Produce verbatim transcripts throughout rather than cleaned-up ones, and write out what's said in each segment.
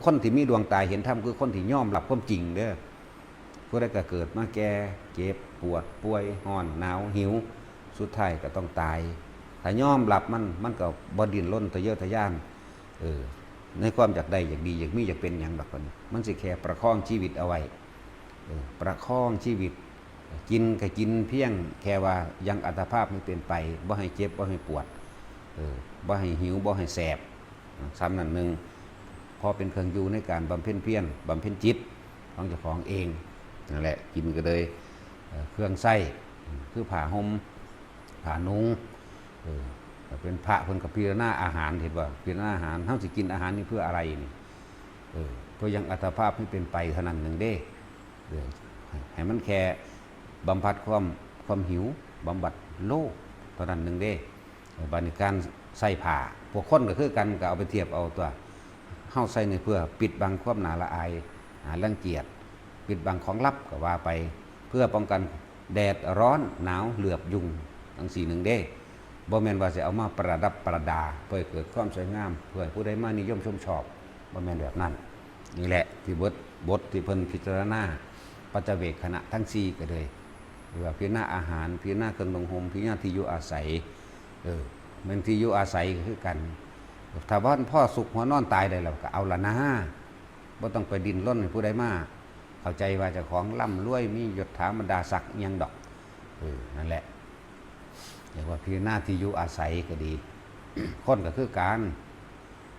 คนที่มีดวงตาเห็นธรรมคือคนที่ยอมรับความจริงเด้อ ผู้ใดก็เกิดมาแก่ เจ็บ ปวด ป่วย ร้อน หนาว หิว สุดท้ายก็ต้องตาย ถ้ายอมรับมัน มันก็บ่ดิ้นรนทะเยอทะยาน เออ ในความอยากได้ อยากดี อยากมี อยากเป็นหยังดอก มันสิแค่ประคองชีวิตเอาไว้ เออ ประคองชีวิต กินก็กินเพียงแค่ว่ายังอัตภาพให้เป็นไป บ่ให้เจ็บ บ่ให้ปวด เออ บ่ให้หิว บ่ให้แสบ ซ้ำนั่นหนึ่ง พอเป็นเครื่องอยู่ในการบำเพ็ญเพียร บำเพ็ญจิตของเจ้าของเอง นั่นแหละ กินก็เลย เอ่อ เครื่องใช้ คือผ้าห่ม ผ้านุ่ง เออ ถ้าเป็นพระเพิ่นก็พิจารณาอาหาร เห็นบ่ พิจารณาอาหาร เฮาสิกินอาหารนี่เพื่ออะไรนี่ เออ เพื่อยังอัตภาพให้เป็นไปเท่านั้นหนึ่งเด้ เออ ให้มันแค่บำบัดความ ความหิว บำบัดโลภเท่านั้นหนึ่งเด้ เออ บัดนี้การใส่ผ้า พวกคนก็คือกัน ก็เอาไปเทียบเอาตัว เฮาใส่นี่เพื่อปิดบังความน่าละอาย น่ารังเกียจ ปิดบังของลับก็ว่าไป เพื่อป้องกันแดดร้อน หนาว เหลือบ ยุง จั่งซี้หนึ่งเด้ บ่แม่นว่าสิเอามาประดับประดา เพื่อให้เกิดความสวยงาม เพื่อให้ผู้ใดมานิยมชมชอบ บ่แม่นแบบนั้น นี่แหละที่บท บทที่เพิ่นพิจารณา ปัจจเวกขณะทั้งสี่ก็เลย หรือว่าพิจารณาอาหาร พิจารณาเครื่องนุ่งห่ม พิจารณาที่อยู่อาศัย เออ แม่นที่อยู่อาศัยก็คือกัน ถ้าบ่พ่อสุขหัวนอนตายได้แล้วก็เอาละนะ บ่ต้องไปดิ้นรนให้ผู้ใดมาเข้าใจว่าเจ้าของร่ำรวย มียศถาบรรดาศักดิ์อิหยังดอก เออ นั่นแหละ เรียกว่าพิจารณาที่อยู่อาศัยก็ดี คนก็คือกัน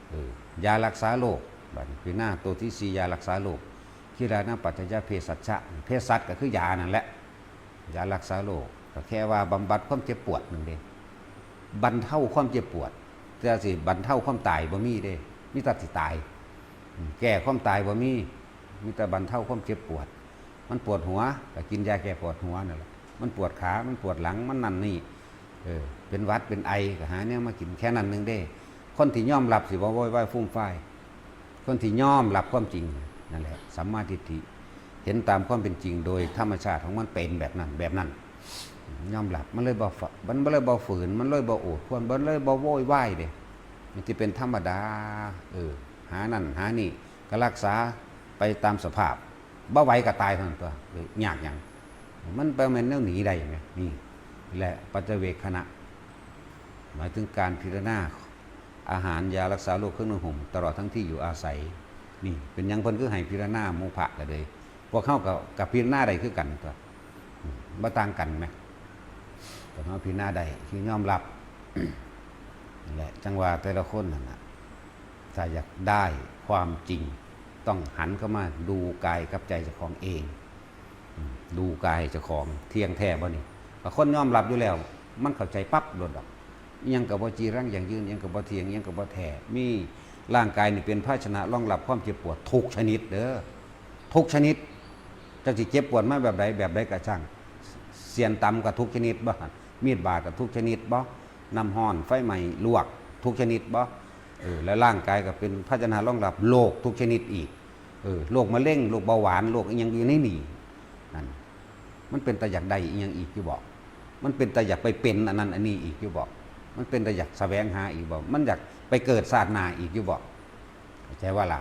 เออ ยารักษาโรค บัดนี้พิจารณาตัวที่สี่ ยารักษาโรค คิรานะปัจจยเภสัชชะ เภสัชก็คือยานั่นแหละ ยารักษาโรค ก็แค่ว่าบำบัดความเจ็บปวดนั่นเด้ บรรเทาความเจ็บปวด แต่สิบรรเทาความตายบ่มีเด้ มีแต่สิตาย อืม แก้ความตายบ่มี มีแต่บรรเทาความเจ็บปวด มันปวดหัว ก็กินยาแก้ปวดหัวนั่นแหละ มันปวดขา มันปวดหลัง มันนั่นนี่ เออ เป็นหวัด เป็นไอ ก็หาแนวมากิน แค่นั้นหนึ่งเด้ คนที่ยอมรับสิบ่โวยวายฟูมฟาย คนที่ยอมรับความจริง นั่นแหละ สัมมาทิฏฐิ เห็นตามความเป็นจริงโดยธรรมชาติของมันเป็นแบบนั้น แบบนั้น ยอมรับ มันเลยบ่ฝ- มันเลยบ่ฝืน มันเลยบ่โอดครวญ มันเลยบ่โวยวายเด้ มันสิเป็นธรรมดา เออ หานั่นหานี่ ก็รักษาไปตามสภาพ บ่ไหวก็ตายเท่านั้นตั๊ว เออ ยากหยัง มันบ่แม่นแนวหนีได้แหม นี่แหละ ปัจจเวกขณะ หมายถึงการพิจารณาอาหาร ยารักษาโรค เครื่องนุ่งห่ม ตลอดทั้งที่อยู่อาศัย นี่เป็นหยังเพิ่นคือให้พิจารณาหมู่พระก็เลย พวกเฮาก็ ก็พิจารณาได้คือกันตั๊ว อืม บ่ต่างกันแหม พวกเฮาพิจารณาได้ คือยอมรับ นั่นแหละ จั่งว่าแต่ละคนนั่นน่ะ ถ้าอยากได้ความจริง ต้องหันเข้ามาดูกายกับใจเจ้าของเอง อืม ดูกายเจ้าของ เที่ยงแท้บ่นี่ บางคนยอมรับอยู่แล้ว มันเข้าใจปั๊บโลดดอก อิหยังก็บ่จีรังยั่งยืน อิหยังก็บ่เที่ยง อิหยังก็บ่แท้ มีร่างกายนี่เป็นภาชนะรองรับความเจ็บปวดทุกชนิดเด้อ ทุกชนิด จักสิเจ็บปวดมาแบบใด แบบใดก็ช่าง เสี้ยนตำก็ทุกชนิดบ่ มีดบาดก็ทุกชนิดบ่ น้ำร้อน ไฟไหม้ ลวก ทุกชนิดบ่ เออ แล้วร่างกายก็เป็นภาชนะรองรับโรคทุกชนิดอีก เออ โรคมะเร็ง โรคเบาหวาน โรคอิหยังอยู่ในนี่ นั่น มันเป็นตาอยากได้อิหยังอีกอยู่บ่ มันเป็นตาอยากไปเป็นอันนั้นอันนี้อีกอยู่บ่ มันเป็นตาอยากแสวงหาอีกบ่ มันอยากไปเกิดชาติหน้าอีกอยู่บ่ เข้าใจว่าล่ะ